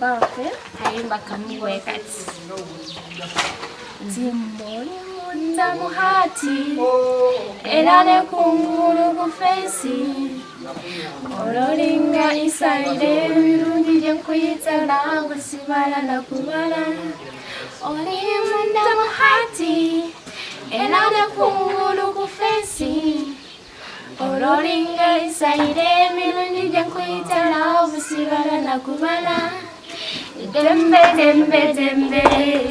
Mpaafe kayimba kamu bwe kati. Timboli munda mu hati era ne kungulu ku fensi ololinga isaire ebirungi gye nkuyita naawe sibala nakubala oli munda mu hati era ne kungulu ku fensi ololinga isaire ebirungi gye nkuyita naawe sibala nakubala dembe dembe dembe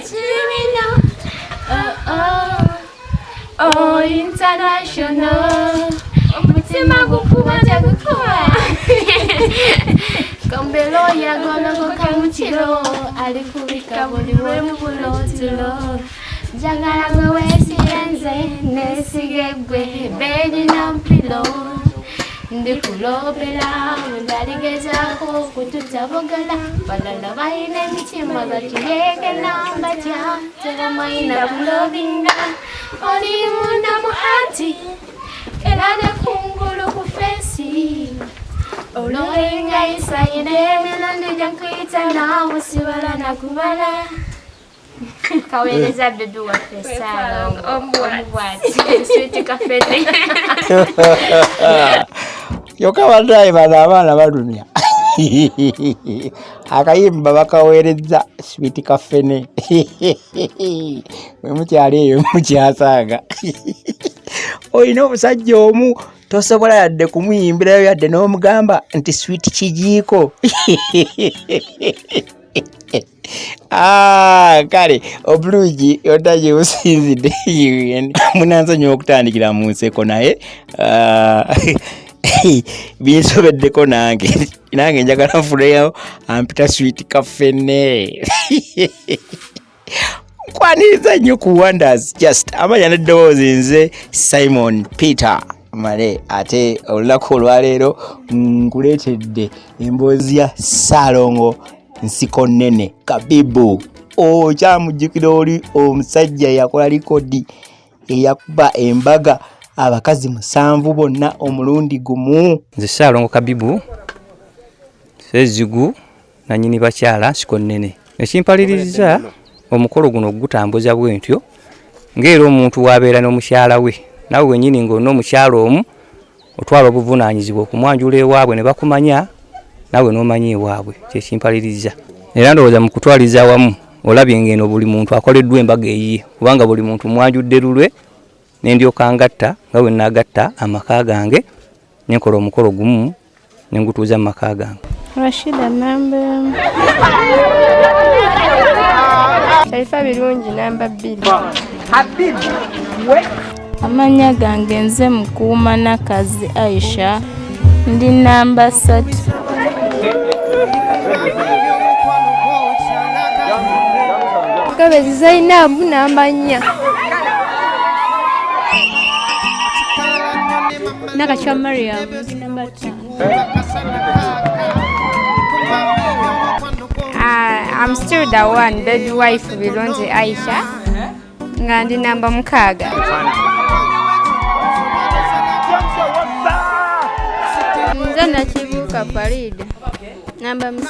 kimina. Oh, oh, oh, international. Omutima gukuba tegukuba. Kombelo yagolokoka mu kiro alikubika buli lwemubulotulo. Njagala gwe weesirenze neesige gwe bedi na mpilo. Ndikulobera ndaligezaako okututabugala balala balina emitima bakiyekera batya tebamayina kulobinga oli munda mu hati era ne kungulu ku fensi ololinga isayire emirundi gye nkuyita naawe sibala nakubala. Kaweereza bebi waffe Ssaalongo omubwati sweet kafene. Kyokka bannaye bano abaana balumya. Akayimba bakaweerezza sweet kafene. Bwe mukyali eyo mukyasaaga. Olina omusajja omu tosobola yadde kumuyimbirayo yadde n'omugamba nti sweet kijiiko. Ah, kale obulungi yonna gye businzidde munansonyiwa okutandikira mu nseko naye binsobeddeko nange nange njagala nfuneyo ampita sweet kafene. Nkwaniriza nnyo ku Wonders Just amanya n'eddoboozi nze Simon Peter Male ate olunaku olwaleero nkuleetedde emboozi ya Ssaalongo Nsiko Nnene Kabibu. Okyamujjukira oli omusajja eyakola likodi eyakuba embaga abakazi 7 bonna omulundi gumu. Nze Ssaalongo Kabibu Sezzigu nannyini bakyala Nsiko Nnene. Ekimpaliriza omukolo guno ogutambuza bwe ntyo ng'era omuntu w'abeera n'omukyala we naawe wennyini ng'olina omukyala omu otwala obuvunaanyizibwa okumwanjula ewaabwe ne bakumanya naawe n'omanya ewaabwe, kyekimpaliriza. Era ndowooza mu kutwaliza awamu olabye ng'eno buli muntu akoleddwa embaga eyiye kubanga buli muntu mwanjudde lulwe ne ndyoka ngatta nga bwe nnaagatta amaka gange ne nkola omukolo gumu ne ngutuuza mu maka gange. Rashida namba emu. Sharifa Birungi namba 2. Amannya gange nze Mukuuma Nakazi Aisha ndi namba 3. Kabezi Zainabu namba 4. Nakachwa Mariam ndi namba 5. I'm still the one, baby wife Birungi Aisha nga ndi namba 6. Nze Nakibuuka Farida namba 7.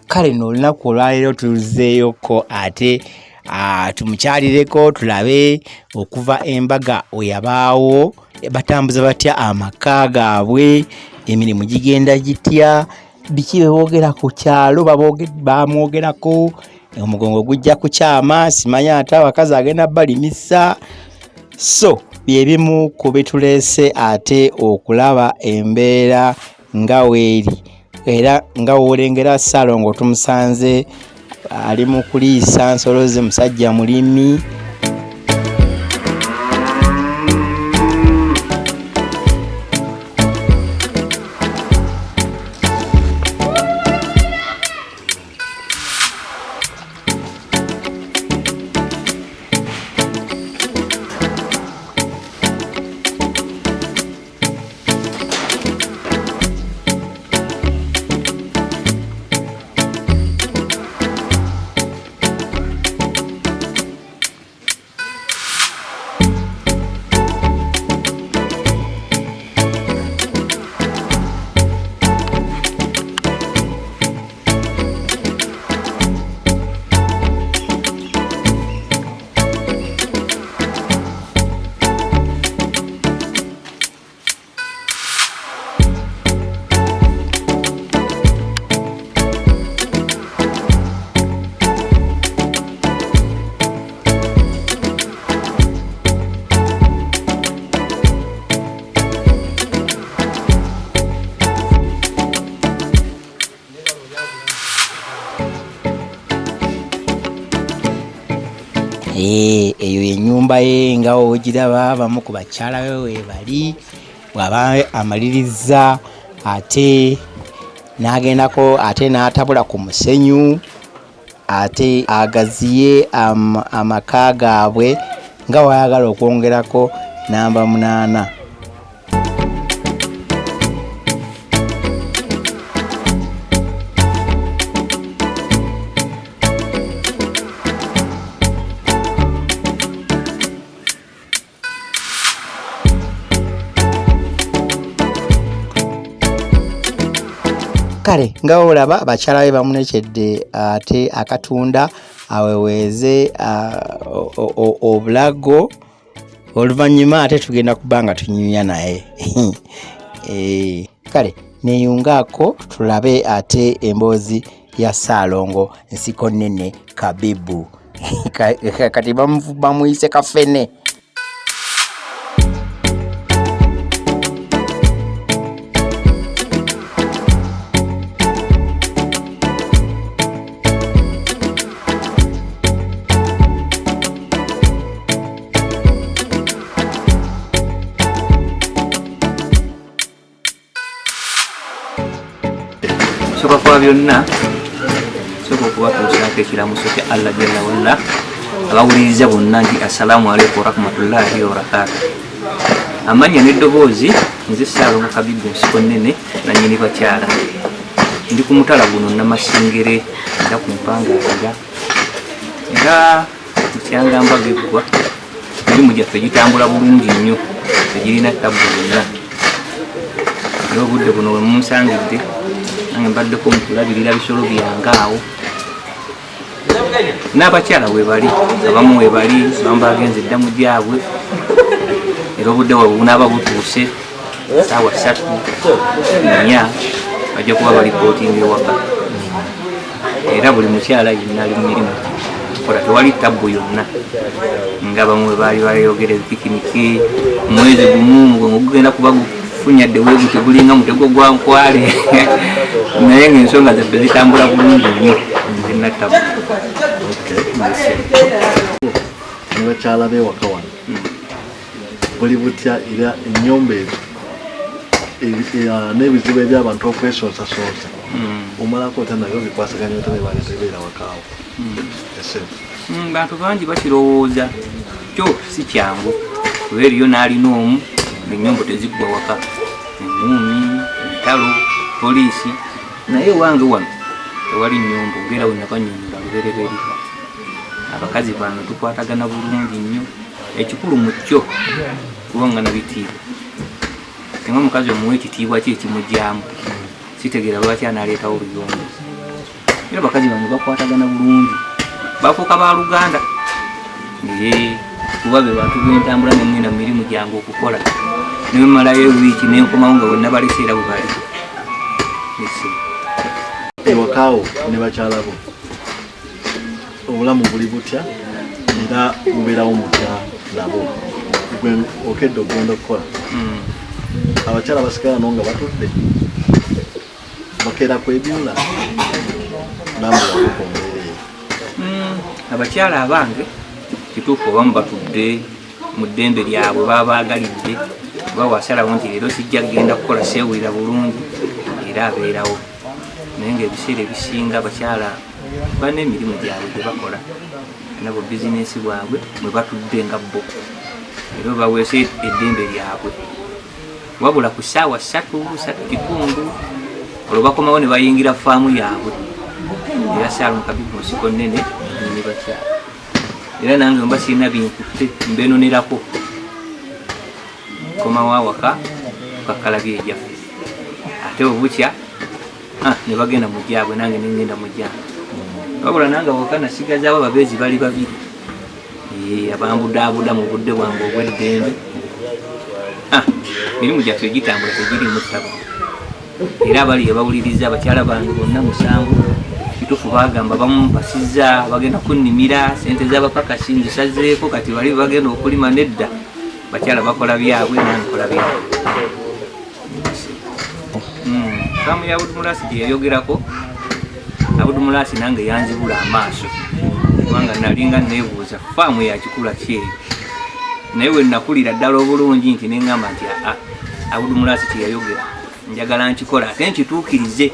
Kale nno olunaku olwaleero tuzzeeyoko ate tumukyalireko tulabe okuva embaga weyabaawo batambuza batya amaka gaabwe, emirimu gigenda gitya, biki bye boogera ku kyalo bamwogerako, omugongo gujja kukyama simanya ate abakazi agenda balimisa. So bye bimu ku bituleese ate okulaba embeera nga weeri era nga w'olengera Ssaalongo tumusanze ali mu kuliisa nsolo ze, musajja mulimi. Eyo yenyumba ye nga ogiraba, abamu ku bakyala be webali. Bw'aba amaliriza ate n'agendako ate n'atabula ku musenyu ate agaziye amaka gaabwe nga wayagala okwongerako namba 8. Kale nga olaba bakyala be bamunekyedde ate akatunda aweweeze obulago, oluvannyuma ate tugenda kuba nga tunyumya naye. Kale neyungaako tulabe ate emboozi ya Ssaalongo Nsiko Nnene Kabibu. Kati bamuyise Kafene. Soka kwa byonna, soka okubatuusaako ekiramuso kya Allah jalla walla, abawuliriza bonna nti assalamu alaikum warahmatullahi wabarakatuh. Amannya n'eddoboozi nze Ssaalongo Kabibu Nsiko Nnene nannyini bakyala. Ndi ku mutala guno Namasengere era ku mpangaaliga, era mukyangamba geggwa emirimu gyaffe gitambula bulungi nnyo, tegirina ttabbu yonna. Era obudde buno we munsangidde nange mbaddeko mu kulabirira bisolo byange awo, n'abakyala we bali, abamu we bali, abamu bagenze dda mu gyabwe. Era obudde bwabwe bunaaba butuuse ssaawa 3 4 bajja kuba balipootinga ewaka. Era buli mukyala yenna ali mu mirimu kola, tewali ttabbu yonna nga abamu bwe baali bayogera ebipikiniki mwezi gumu mugongo gugenda kuba gufunyadde weegutyo gulinga mutego gwa nkwale, naye ng'ensonga zaffe zitambula bulungi nnyo, zirina ttabbu. Ne bakyala b'ewaka wano buli butya, era ennyumba ezo n'ebizibu eby'abantu okwesonsasonsa omalako otya nabyo, bikwasaganya otya ne baleeta wakaawo? Bantu bangi bakirowooza kyo si kyangu, kuba eriyo n'alina omu ng'ennyombo teziggwa waka, enguumi, entalo, poliisi. Naye wange wano tewali nnyombo, ng'era we nabanyonnyola lubereberye. Abakazi bange tukwatagana bulungi nnyo, ekikulu mu kyo kubangana bitiibwa. Singa omukazi omuwa ekitiibwa kye ekimugyamu, sitegeera lwaki anaaleetawo oluyombo. Era abakazi bange bakwatagana bulungi, bafuuka baluganda kuba be bantu bentambula nengenda mu mirimu gyange okukola, nemalayo ewiiki nenkomawo nga bonna balese era bwe bali. Ewakaawo ne bakyala bo obulamu buli butya, era mubeerawo mutya nabo? Gwe okedde okugenda okukola, abakyala basigala no nga batudde bakeera kwebyula nambulako ku mbeera eyo? Abakyala abange kituufu abamu batudde mu ddembe lyabwe, baba baagalidde, oba wasalawo nti leero sijja kugenda kukola seewulira bulungi, era abeerawo. Naye ng'ebiseera ebisinga abakyala balina emirimu gyabwe gye bakola, nabo bizinensi bwabwe mwe batudde nga bo, era baweese eddembe lyabwe. Wabula ku ssaawa 3 3:15 olwo bakomawo ne bayingira faamu yaabwe. Era Ssaalongo Kabibu Nsiko Nnene ne bakyala. Era nange mba sirina binkutte mbenonerako, nkomawo awaka tukakkalabya egyaffe, ate obukya ne bagenda mu gyabwe nange ne ngenda mu gyange. Wabula nange awaka nasigazaawo ababeezi bali babiri, abambudaabuda mu budde bwange obw'eddembe. Mirimu gyaffe gitambula tegiriimu ttabu. Era abali abawuliriza abakyala bange bonna 7 kituufu bagamba bamu basizza bagenda kunnimira sente z'abapakasi nzisazeeko, kati bali bagenda okulima nedda. Bakyala bakola byabwe nange nkola byabwe. Faamu ya Abudumulasi gye yayogerako, Abudumulasi nange yanzibula amaaso. Kubanga nalinga neebuuza faamu yakikula ki eyo, naye we nakulira ddala obulungi nti neŋŋamba nti aa, Abudu Mulasi kyeyayogera njagala nkikola ate nkituukirize,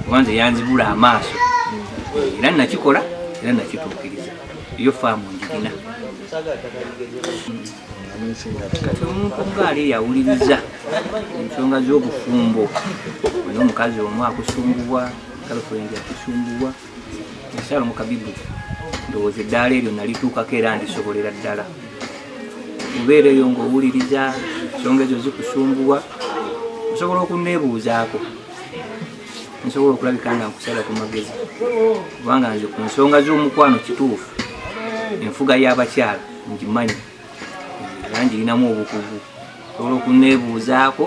kuba nze yanzibula amaaso, era nakikola era nakituukiriza. Yo faamu njirina. Kati omuntu ngaali yawuliriza ensonga z'obufumbo, olina omukazi omu akusumbuwa, girlfriend akusumbuwa, esaala mu kabibu, ndowooza eddaala eryo nalituukako era ndisobolera ddala. Obeera eyo ng'owuliriza ensonga ezo zikusumbuwa, osobola okuneebuuzaako, nsobola okulabika nga nkusala ku magezi, kubanga nze ku nsonga z'omukwano kituufu enfuga y'abakyala ngimanyi era ngirinamu obukugu. Osobola okuneebuuzaako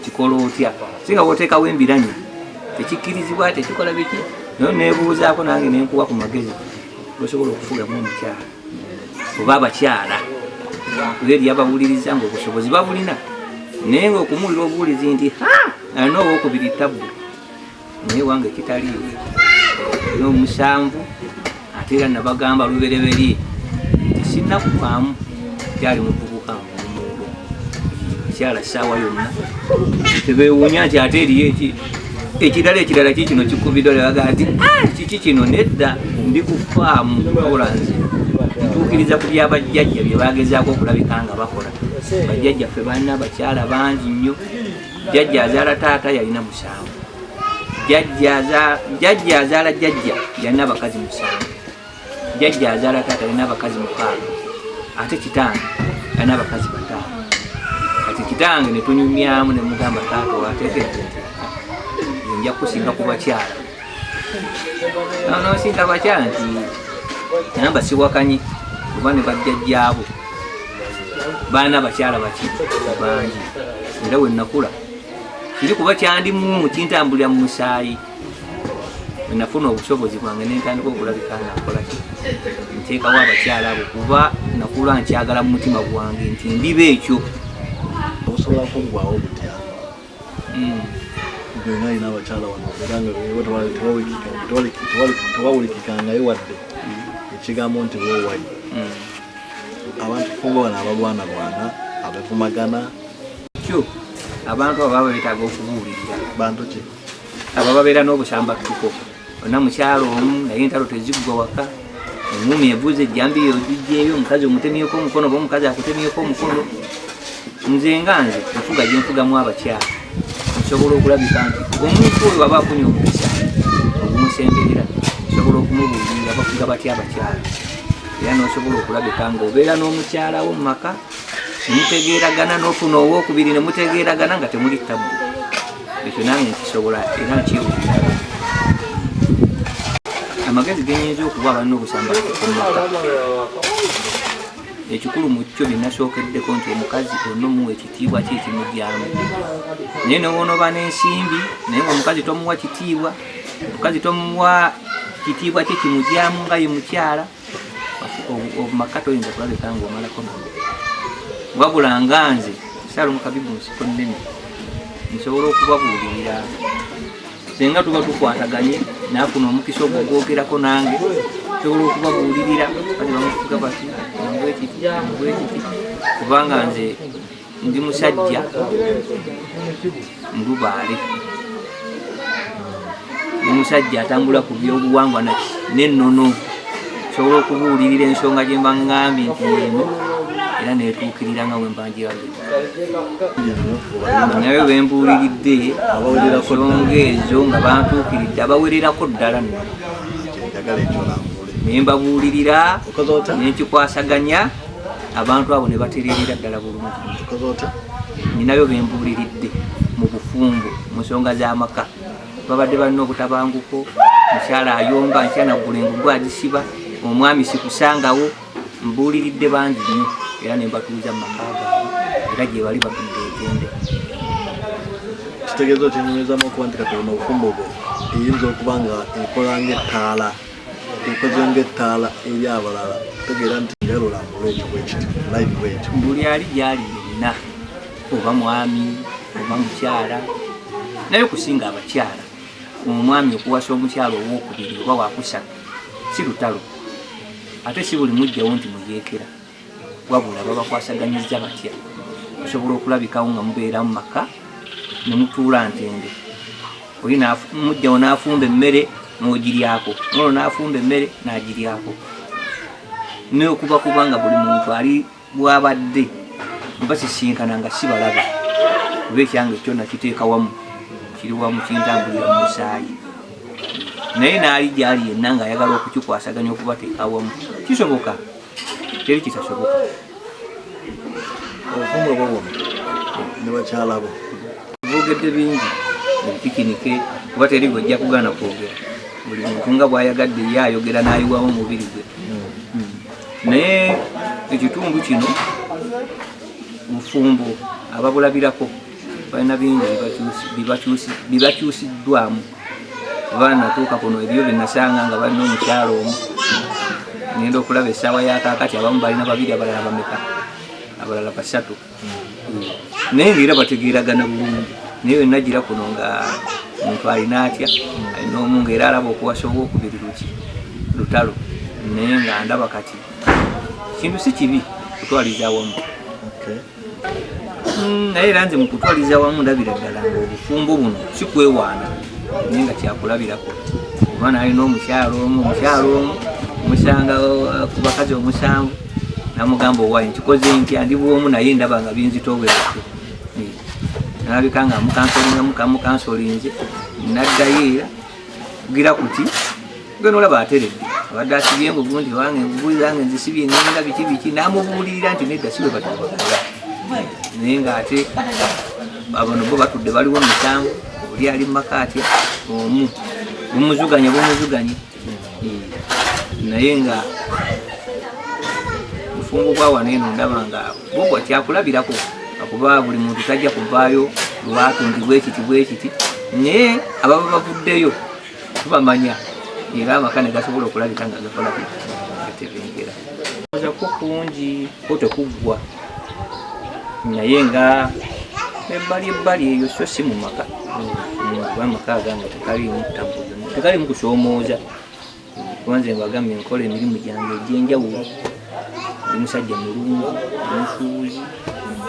kikola otya, singa woteekawo embiranyi tekikkirizibwa, tekikola biki, naye neebuuzaako nange nenkuwa ku magezi gosobola okufugamu omukyala oba abakyala, kuba eri abawuliriza ngaobusobozi babulina, naye nga okumuwulira obuwulizi nti ha alina owokubiri tabbu, naye wange kitaliiwo n'omusanvu. Ate era nabagamba lubereberye nti sinnakuvaamu, kyali muvubuka omuntu kyala ssaawa yonna tebewuunya nti ate eriyo ekirala ekirala kikino kikubiddwa, nebagaa nti kiki kino, nedda ndi ku faamu, wabula nze ntuukiriza ku byabajjajja bye bagezaako okulabika nga bakola. Bajjajjaffe balina abakyala bangi nnyo. Jjajja azaala taata yalina 7, jjajja azaala jjajja yalina abakazi 7, jjajja azaala taata yalina abakazi 6, ate kitange yalina abakazi 5. Kati kitange ne tunyumyamu ne mugamba, taata wateekedde nti nja kusinga ku bakyala, nosinga bakyala, nti namba siwakanyi oba ne bajjajjaabo baana bakyala baki bangi. Era we nakula kiri kuba kyandimu kintambulira mu musaayi, wenafuna obusobozi bwange nentandika okulabika nga nkola ki, nteekawo abakyala abo, kuba nakula nkyagala mu mutima gwange nti ndiba ekyo. Obusobola kuggwawo butya? Gwe nga alina abakyala wano, era nga tewawulikikangayo wadde ekigambo nti woowayi, abantu fumbo bano abalwanalwana abavumagana. Kyo abantu abo baba beetaaga okubuulirira. Bantu ki? Abo babeera n'obusambattuko, onna mukyalo omu, naye entalo teziggwa waka, eŋŋumi evuze, ejjambiya ogijjeeyo, omukazi omutemyeko omukono oba omukazi akutemyeko omukono. Nze nga nze nfuga gye nfugamu abakyala, nsobola okulabika nti omuntu oyo aba afunye omukisa ogunsemberera, nsobola okumubuulirira bafuga batya abakyala, era n'osobola okulabika ng'obeera n'omukyala wo mu maka nemutegeeragana, n'ofuna owokubiri nemutegeeragana nga temuli tabbu. Ekyo nange nkisobola era nkyewulira. Amagezi genyinza okuwa abalina obusambattuko mu maka, ekikulu mu kyo byenasookeddeko nti omukazi olina omuwa ekitiibwa kye ekimugyamu, naye newonooba n'ensimbi naye nga omukazi tomuwa kitiibwa, omukazi tomuwa kitiibwa kye kimugyamu nga ye mukyala, maka toyinza kulabika nga omalako nago. Wabula nga nze Saalongo Kabibu nsiko nnene, nsobola okubabuulirira senga tuba tukwataganye, naafuna omukisa ogwo ogwogerako nange, nsobola okubabuulirira kati bamufuga bati bwekiti bwekiti, kubanga nze ndi musajja mulubaale, ndi musajja atambula ku byobuwangwa naki n'ennono, nsobola okubuulirira ensonga gye mba ŋŋambye nti eno era neetuukirira nga bwe mba njiragidde. Naye bembuuliridde ensonga ezo nga bantuukiridde abawererako ddala nno, ne mbabuulirira nenkikwasaganya, abantu abo ne batereerera ddala bulungi. Ninayo bembuuliridde mu bufumbo mu nsonga z'amaka, babadde balina obutabanguko, mukyala ayomba nkya naggula engugu agisiba, omwami sikusangawo. Mbuuliridde bangi nnyo era ne mbatuuza mu maka gaabwe, era gye bali batudde etende. Kitegeeza okyenyumizamu okuba nti kati ono obufumbo bwo eyinza okuba nga ekola ng'ettaala, ekoze ng'ettaala eri abalala, tegeera nti njagala olambule ekyo bwekiti live bwekyo. Buli ali gyali yenna, oba mwami oba mukyala, naye okusinga abakyala, omwami okuwasa omukyala owokubiri oba wakusatu si lutalo. Ate si buli mujjawo nti muyeekera, wabula babakwasaganyiza batya osobola okulabikawo nga mubeera mu maka ne mutuula ntende. Oli mujjawo n'afumba emmere n'ogiryako, n'olwo n'afumba emmere n'agiryako, n'okuba kubanga buli muntu ali bw'abadde basisinkana nga si balabe, kuba ekyange kyonna kiteeka wamu, kiri wamu, kintambulira mu musaayi. Naye n'ali gy'ali yenna ng'ayagala okukikwasaganya okubateeka wamu, kisoboka, teri kitasoboka. Obufumbo bwo buno ne bakyala bo boogedde bingi ebitikinike, kuba teri gwejja kugaana kwogera. Buli muntu nga bw'ayagadde ye ayogera n'ayiwawo omubiri gwe. Naye ekitundu kino bufumbo ababulabirako balina bingi bibakyusiddwamu. Kuba natuuka kuno ebyo bye nasanga nga balina omukyalo omu, ngenda okulaba essaawa ya kaakati abamu balina babiri, abalala bameka, abalala basatu, naye ngaera bategeeragana bulungi. Naye wenagira kuno nga muntu alina atya, alina omu ngaera alaba okuwasa owokubiri luki lutalo, naye nga ndaba kati kintu si kibi kutwaliza awamu. Naye era nze mu kutwaliza awamu ndabira ddala nga obufumbo buno si kwewaana, naye nga kyakulabirako. Oba nalina omukyalo omu, omukyalo omu musanga ku bakazi omusanvu, namugamba owaye nkikoze ntya, ndi bwomu naye ndaba nga binzitooweredde. Nalabika nga mukansolinga mukansolinze, naddayo era kugira kuti genda olaba ateredde, abadde asibye engugu nti wange engugu zange nzisibye ngenda biki biki, n'amubuulirira nti nedda si bwe batubagala. Naye ng'ate abano bo batudde baliwo misanvu, oli ali mu maka atya omu bumuzuganye bumuzuganye. Naye nga bufumbo bwa wano eno ndaba nga bwo kyakulabirako, akuba buli muntu tajja kuvaayo lwatu nti bwekiti bwekiti, naye ababa bavuddeyo tubamanya, era amaka ne gasobola okulabika nga gakola gatebenkera. Ko kungi ko tekuggwa, naye nga ebbali ebbali eyo so si mu maka, kuba amaka agange tekaliimu tambuza, tekaliimu kusoomooza. Kuba nze mbagambye nkola emirimu gyange egy'enjawulo, ndi musajja mulungi, ndi musuubuzi,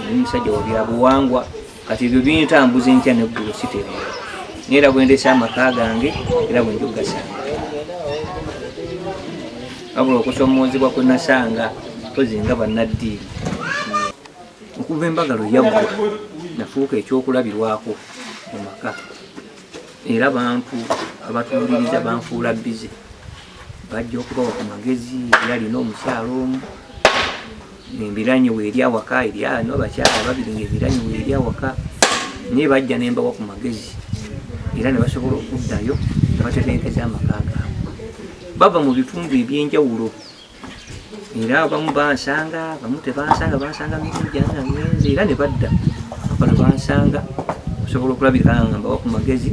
ndi musajja wa byabuwangwa, kati ebyo bintambuza enkya n'eggulo sitereera. Naye era bwe ndese amaka gange era bwe nja okugasanga. Wabula okusoomoozebwa kwe nasanga mpozi nga bannaddiini. Okuva embaga lwe yaggwa nafuuka ekyokulabirwako mu maka, era bantu abatuwuliriza banfuula bbize, bajja okubawa ku magezi. Era alina omukyalo omu embiranye weeri awaka, eri ano abakyala babiri ng'embiranye weeri awaka, naye bajja ne mbawa ku magezi era ne basobola okuddayo ne batebenkeza amaka gaabwe. Bava mu bitundu eby'enjawulo, era abamu bansanga, abamu tebansanga, bansanga mirimu gyange nga ngenze era ne badda paka lwe bansanga osobola okulabika nga mbawa ku magezi,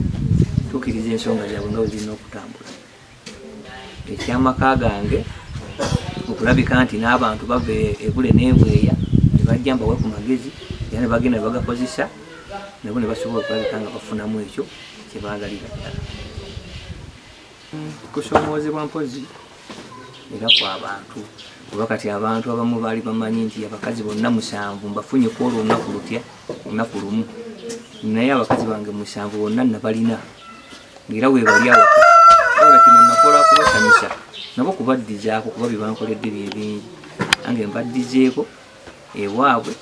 tuukiriza ensonga zaabwe nga bwe zirina okutambula. Ekyamaka gange okulabika nti n'abantu bava ebule n'ebweya ne bajja mbawe ku magezi era ne bagenda ne bagakozesa, nabo ne basobola okulabika nga bafunamu ekyo kye baagalira ddala. Kusoomoozebwa mpozi era kwa bantu, kuba kati abantu abamu baali bamanyi nti abakazi bonna musanvu mbafunye ku olwo olunaku lutya, olunaku lumu, naye abakazi bange musanvu bonna nabalina ng'era weebali awaka. Wabula kino nakola kubasanyusa nabo kubaddizaako, kuba bye bankoledde bye bingi, nange mbaddizeeko ewaabwe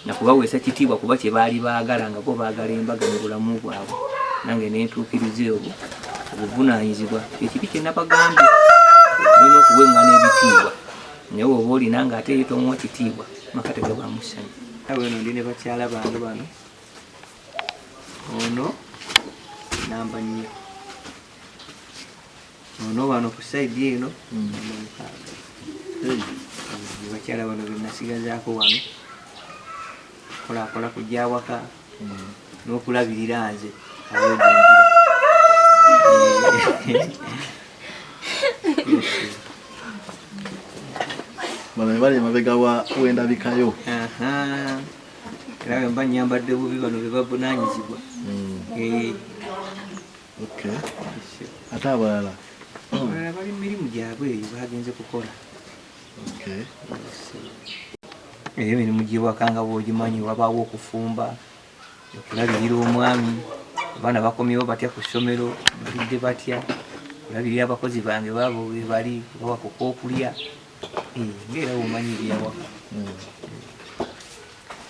nakubaweesa kitiibwa, kuba kye baali baagala nga bo baagala embaga mu bulamu bwabwe, nange ne ntuukiriza obwo obuvunaanyizibwa. Ekibi kye nabagambye, olina okuweŋŋana ebitiibwa, naye oba olina ng'ate ye tomuwa kitiibwa, maka tegabaamu ssanyu. Awo eno ndi ne bakyala bange bano, ono namba nnya, ono wano ku sayidi eno namba mukaaga. Bakyala bano be nasigazaako wano kolakola kujja awaka n'okulabirira nze awegunjira. Bano be bali emabega w'endabikayo. Era bwe mba nnyambadde bubi bano be bavunaanyizibwa. Ate abalala? Abalala bali mu mirimu gyabwe eyo bagenze kukola. Okay. Eyo emirimu gy'ewaka nga bw'ogimanyi, wabaawo okufumba, okulabirira omwami, abaana bakomyewo batya ku ssomero, balidde batya, okulabirira abakozi bange baabo be bali, bawako k'okulya. Ng'era bw'omanyi ebyawaka.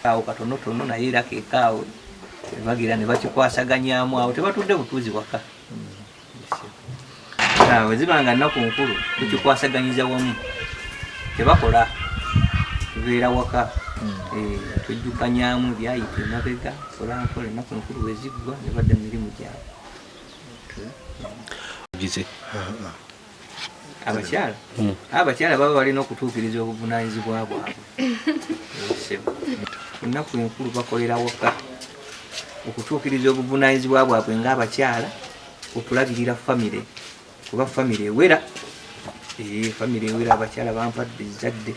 Awo katonotono naye era keekaawe bagira ne bakikwasaganyaamu awo tebatudde butuuzi waka. Bwe ziba nga nnaku nkulu tukikwasaganyiza wamu, tebakola, tubeera waka. Twejjukanyaamu ebyayita emabega mpola mpola, ennaku enkulu bwe ziggwa ne badda mu mirimu gyabwe. Abakyala abakyala baba balina okutuukiriza obuvunaanyizibwa bwabwe. Ennaku enkulu bakolera waka okutuukiriza obuvunaanyizibwa bwabwe ng'abakyala, okulabirira famire, kuba famire ewera. Famire ewera, abakyala bampadde ezzadde,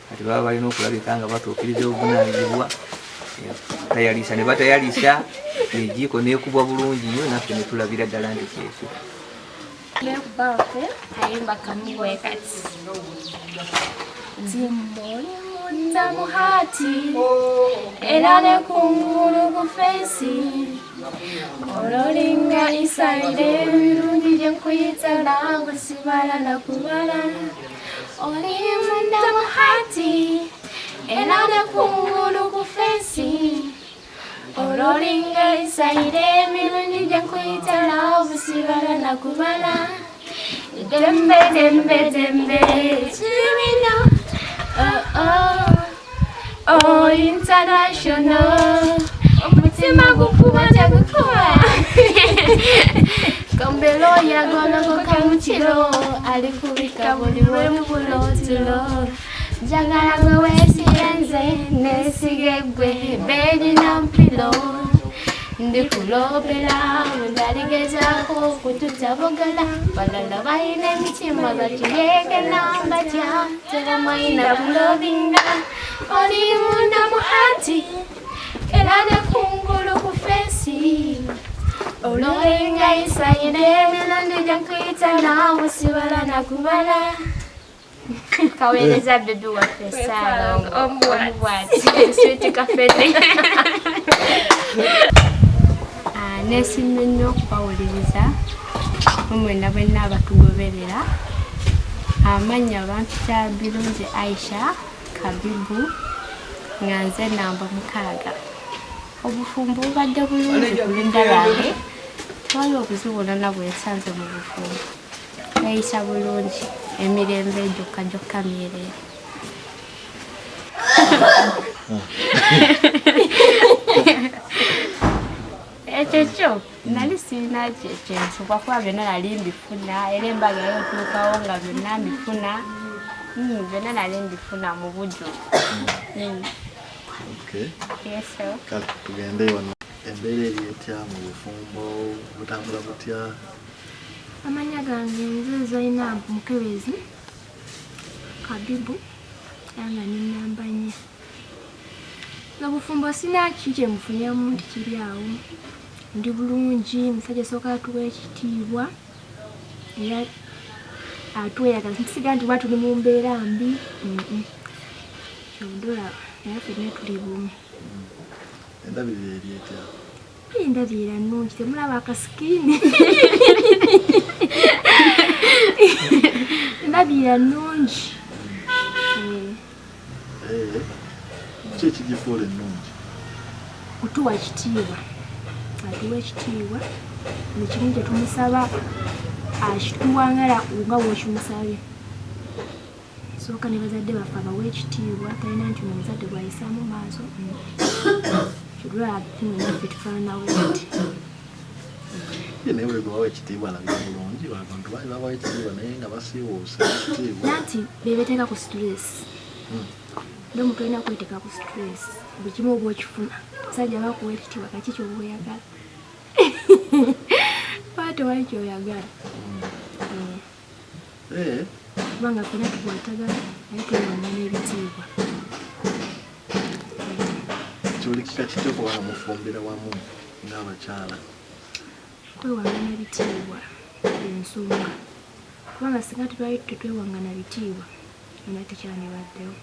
kati baba balina okulabika nga batuukiriza obuvunaanyizibwa, tayalisa ne batayalisa, ejiiko neekubwa bulungi nnyo, naffe ne tulabira ddala nti kyekyo. Baffe kayimba kamu bwe kati. Timoli munda muhati era ne kungulu ku fensi ololinga isaire ebirungi gye nkuyita naawe sibala nakubala. Oli munda muhati era ne kungulu ku fensi ololinga isaire ebirungi gye nkuyita naawe sibala nakubala. Dembe dembe dembe kimina oh oh oh international omutima gukuba tegukuba kombelo yagolokoka mu kiro alikubika buli lwemubulotulo njagala gwe weesirenze neesige gwe beerina mpilo ndikulobera bwendaligezaako okututabogala balala balina emitima bakiyekena batya tebamayina kulobinga oli munda muhati era ne kungulu ku fensi ololinga isayire emirundi gye nkuyita naawe sibala nakubala. Kaweereza bebi waffe Saalongo omubwati switi kafene. Neesiimye nnyo okubawuliriza mwenna bwenna abatugoberera. Amannya bampita Birungi Aisha Kabibu, nga nze namba 6. Obufumbo bubadde bulungi ku ludda lwange, tewali obuzibu bwonna bwe nsanze mu bufumbo. Neeyisa bulungi, emirembe gyokka gyokka myereere. Ekyo kyo nali sirina kyensubwa kuba byonna nali mbifuna, era embaga yotuukawo nga byonna mbifuna, byonna nali mbifuna mu bujjuvu. Okay. Yes, sir. Kale tugende wano. Embeera eri etya mu bufumbo, butambula butya? Amannya gange nze Zainab Mukebezi Kabibu, era nga ndi namba 4. Obufumbo sina ki kye mufunyemu nti kiri awo, ndi bulungi, omusajja asooka atuwa ekitiibwa era atweyagaza, nsiga nti oba tuli mu mbeera mbi, kyondola naye ffenna tuli bumu. Endabirira eri etya? Endabirira nnungi, temulaba akasikiini? Endabirira nnungi. Ki ekigifuula ennungi? Kutuwa kitiibwa, atuwa ekitiibwa, buli kimu kye tumusaba akituwangala nga bw'okimusabye. Sooka ne bazadde baffe abawa ekitiibwa, talina nti omuzadde bw'ayisaamu maaso. Kirwa naffe tufaanana bwe tuti. Ye naye bwe bawa ekitiibwa alabika bulungi, abantu baali babawa ekitiibwa naye nga basiiwuuse ekitiibwa. Nanti be beeteeka ku stress. N'omuntu olina kweteeka ku stress, buli kimu oba okifuna. Omusajja bakuwa ekitiibwa, kaki ky'oba oyagala? Oba tewali ky'oyagala. Kubanga ffenna tukwatagana naye twewangana ebitiibwa. Kiwulikika kitya okuba nga mufumbira wamu ng'abakyala? Kwewangana ebitiibwa ensonga, kubanga singa tubali tetwewangana bitiibwa Naye tekyandibaddewo.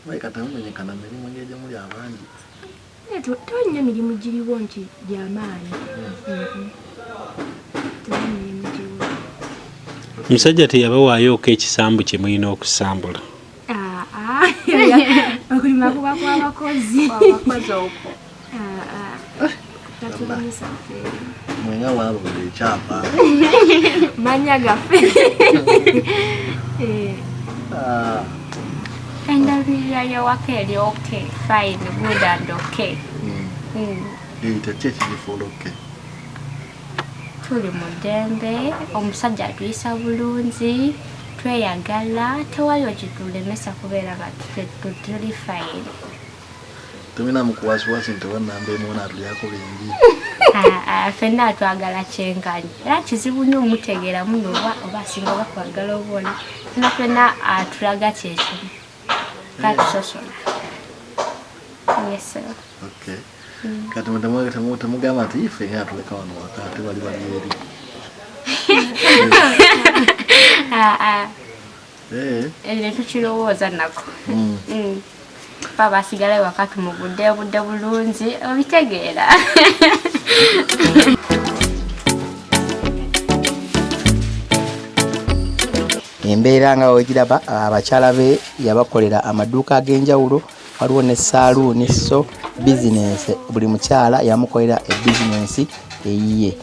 Naye kati temumenyekana mirimu engeri gye muli abangi. Naye tewali nnyo mirimu giriwo nti gyamaanyi. Tewali mirimu giriwo. Omusajja teyabawaayooko ekisambu kye mulina okusambula? Okulima kuba kw'abakozi. Abakozi okwo. Tatulimisa ffe. Mwenga mwalonda ekyapa. Manya gaffe. Endabirira y'ewaka eri okay, fine, good and okay. Eyita ki ekigifuula okay? Tuli mu ddembe, omusajja atuyisa bulungi, tweyagala, tewaliwo kitulemesa kubeera nga tuli fine. Temulina mukuwasiwasi nti oba nnamba emu ono atulyako bingi? Ffenna twagala kyenkanyi. Era kizibu nnyo omutegeera muno oba asinga oba kwagala oba oli. Ffenna ffenna atulaga kyekimu. Tatusosola. Yes, sir. Okay. Kati temugamba nti ffe nga atuleka wano waka ate bali bali eri. Ebyo tukirowooza nako. Baba asigala ewaka tumugudde obudde bulungi, obitegeera. Embeera nga wegiraba, abakyala be yabakolera amaduuka ag'enjawulo, waliwo ne saaluuni, so bizinensi buli mukyala yamukolera ebizinensi eyiye.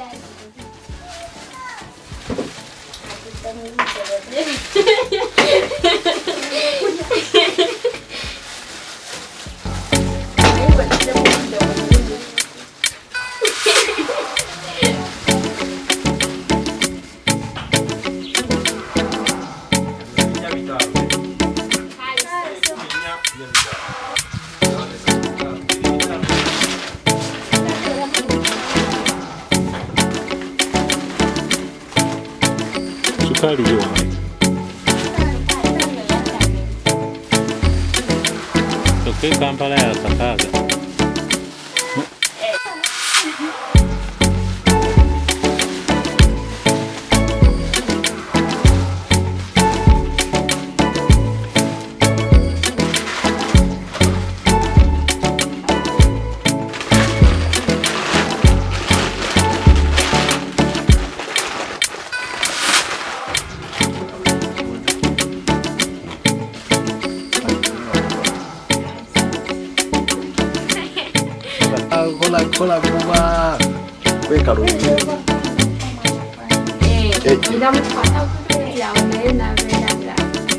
Sukali yo. Kyokka e Kampala ya kakaaga. Kola kuba kwekalubiriza.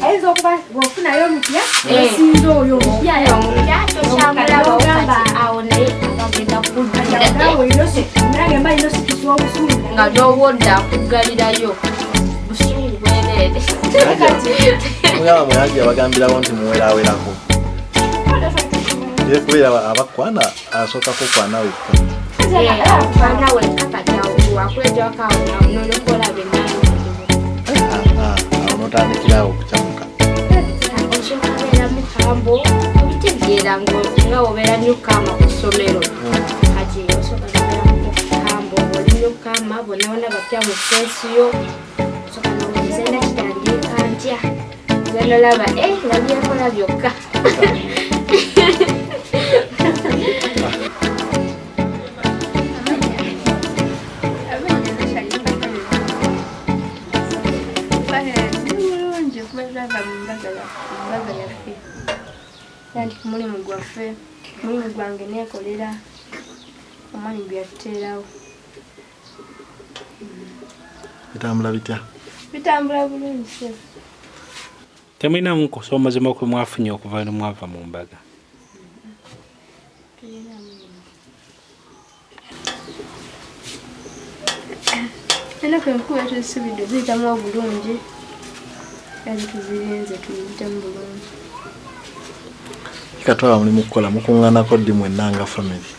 Ayinza okuba bw'ofunayo omupya osinza oyo omupya tokyamulaba awo naye abagenda kudda mba olina osikisa obusungu nga n'owodda akuggalirayo busungu bwereere. Mugamba mwe yabagambirawo nti muwerawerako. Ye kubeera abakwana asooka kukwana wekka. Kwana wekka kati awo wakulejjako awo n'olyoka bennaani. Awo n'otandikirawo okukyamuka. Osooka beera mukambo obitegeera nga obeera newcomer ku ssomero. Kati osooka beera mukambo oli newcomer bonna bonna bapya mu ffeesi yo. Osooka n'owuliriza kitandika ntya. Ngenda olaba nga byekola byokka. Nandi ku mulimu gwaffe, mulimu gwange neekolera omwami gwe yatuteerawo. Bitambula bitya? Bitambula bulungi ssebo. Temulinamu kusoomozebwa kwe mwafunye okuva lwe mwava mu mbaga? Ennaku enkulu tuzisubidde ziyitamu obulungi era tuzirinze tuyitemu bulungi. Katwala mulimu kukola mukuŋŋaanako ddi mwenna nga family?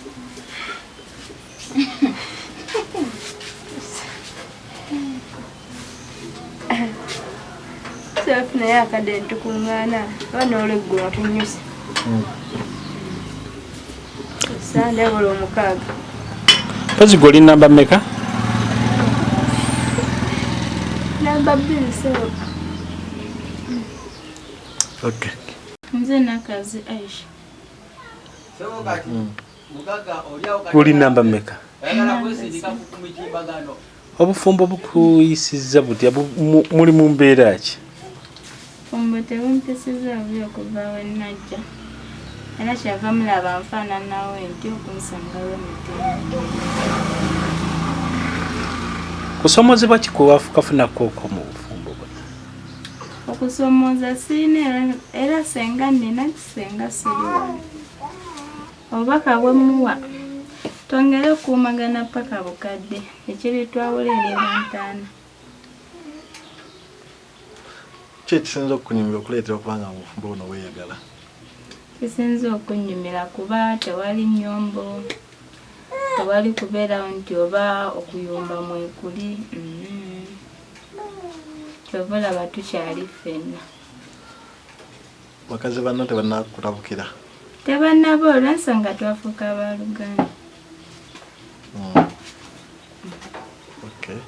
Tufunayo akadde ne tukuŋŋaana oba n'olweggulo nga tunnyuse. Sande buli omukaaga. Mpozzi gwe oli nnamba mmeka? Namba 2 ssebo. Okay. Nze Nakazi Aisha. Guli namba mmeka? Obufumbo bukuyisizza butya? Muli mu mbeera ki? Obufumbo tebumpisizza bubi okuva we najja. Era kyava mulaba nfaananawo ntyo okunsanga lw'emitima. Kusoomozebwa ki kwe wafukafunako ko mu bufumbo buno? Okusomooza sirina era senga nnina senga siri wano. Obubaka bwe mmuwa twongere okukuumagana ppaka bukadde ekiritwawula eriba ntaana. Ki ekisinze okukunyumira okuleetera okuba nga mu bufumbo buno weeyagala? Kisinze okunnyumira kuba tewali nnyombo, tewali kubeerawo nti oba okuyomba mwekuli. Mm. Ky'ova olaba tukyali ffenna. Bakazi banno tebannakutabukira? Tebannaba olw'ensonga twafuuka baaluganda. Okay.